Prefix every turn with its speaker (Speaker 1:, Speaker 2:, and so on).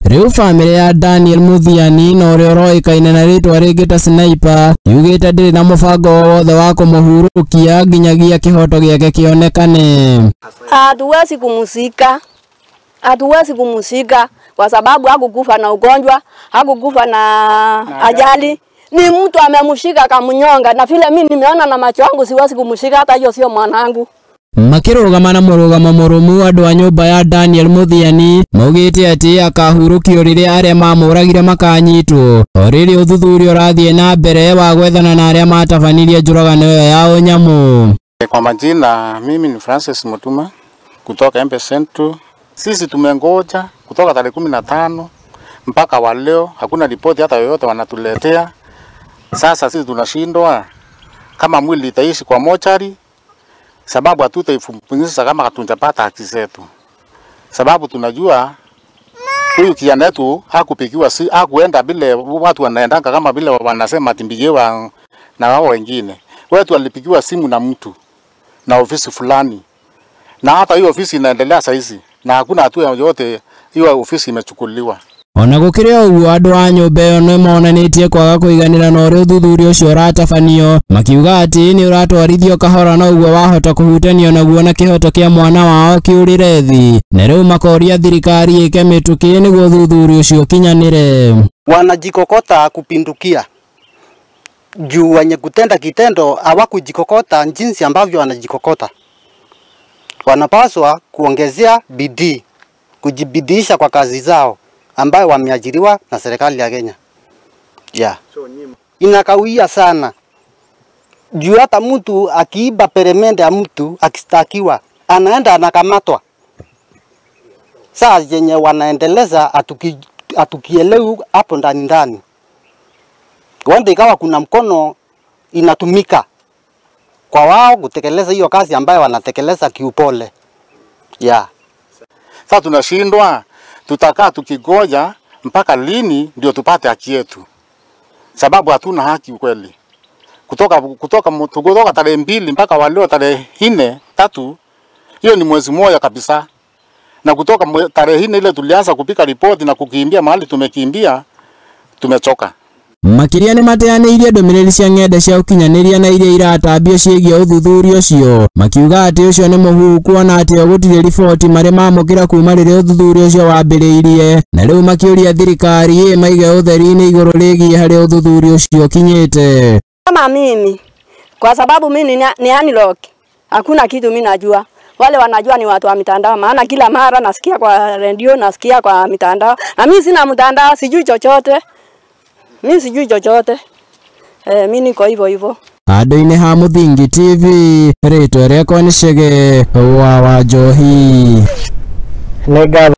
Speaker 1: Rĩu bamĩrĩ ya Daniel Muthiani na ũrĩa ũroĩkaine na rĩtwa rĩngĩ ta Sniper yugĩte ndĩrĩ na mũbango o wothe wa kũmũhurũkia nginyagia kĩhoto gĩake kĩonekane.
Speaker 2: Hatuwezi kumuzika, hatuwezi kumuzika kwa sababu hakukufa na ugonjwa, hakukufa na ajali. Ni mtu amemshika akamnyonga, na vile mimi nimeona na macho yangu siwezi kumshika, hata hiyo sio mwanangu.
Speaker 1: Makĩrũgama na mũrũgamo mũrũmu andũ a nyũmba ya Daniel Muthiani maugĩte atĩ akahurũkio rĩrĩa arĩa mamũragire makanyitwo. O rĩrĩ ũthuthuria ũrathiĩ na mbere wa gwethana na arĩa matabanirie njũragano ĩyo ya ũnyamũ.
Speaker 3: Kwa majina mimi ni Francis Mutuma kutoka Embe Central. Sisi tumengoja kutoka tarehe 15 mpaka wa leo, hakuna ripoti hata yoyote wanatuletea. Sasa sisi tunashindwa kama mwili itaishi kwa mochari, sababu hatutaifunisha kama hatujapata haki zetu. Sababu tunajua huyu kijana wetu hakupigiwa, si hakuenda vile watu wanaendanga kama vile wanasema timbigewa na wao wengine. Wetu alipigiwa simu na mtu na ofisi fulani, na hata hiyo ofisi inaendelea saa hizi na hakuna hatua yoyote hiyo ofisi imechukuliwa.
Speaker 1: Ona gũkĩrĩ o ũguo andũ a nyũmba ĩyo nĩ monanĩtie kwaga kũiganĩra na ũrĩa ũthuthuria ũcio ũratabanio, makiuga atĩ nĩ ũratwarithio kahora na ũguo wahota kũhutanio naguo na kĩhoto kĩa mwana wao kĩũrĩre thĩ, na rĩu makoria thirikari ĩke mĩtũkĩ nĩguo ũthuthuria ũcio ũkinyanĩre.
Speaker 4: Wanajikokota kupindukia juu wenye kutenda kitendo hawakujikokota jinsi ambavyo wanajikokota. Wanapaswa kuongezea bidii, kujibidiisha kwa kazi zao ambayo wameajiriwa na serikali ya Kenya. Yeah. Inakawia sana. Juu hata mtu akiiba peremende ya mtu akistakiwa, anaenda anakamatwa. Saa yenye wanaendeleza atukielewi hapo ndani ndani. Wanda ikawa kuna mkono inatumika kwa wao kutekeleza hiyo kazi ambayo wanatekeleza kiupole. Yeah.
Speaker 3: Sasa tunashindwa, tutakaa tukigoja mpaka lini ndio tupate haki yetu? Sababu hatuna haki kweli. Kutoka tarehe 2 mpaka waleo tarehe 4 3, hiyo ni mwezi mmoja kabisa. Na kutoka tarehe 4 ile tulianza kupika ripoti na kukimbia mahali tumekimbia, tumechoka.
Speaker 1: Makĩria nĩ mateanĩirie ndũmĩrĩri cia ng'enda cia ũkinyanĩria na iria iratambio ciĩgiĩ ũthuthuria ũcio, makiuga atĩ ũcio nĩ mũhuhu kuona atĩ o gũtirĩ riboti marĩ mamũkĩra kuma rĩrĩa ũthuthuria ũcio wambĩrĩirie, na rĩu makĩũria thirikari ĩmaige ũtheri-inĩ igũrũ rĩgiĩ harĩa ũthuthuria ũcio ũkinyĩte.
Speaker 2: Kama mimi, kwa sababu mimi ni analog, hakuna kitu mimi najua. Wale wanajua ni watu wa mitandao, maana kila mara nasikia kwa redio, nasikia kwa mitandao, na mimi sina mtandao, sijui chochote. Mimi sijui chochote. Mimi niko hivyo hivyo.
Speaker 1: Handũ-inĩ ha Mũthingi TV, rĩtwa rĩakwa nĩ Chege wa Wanjohi.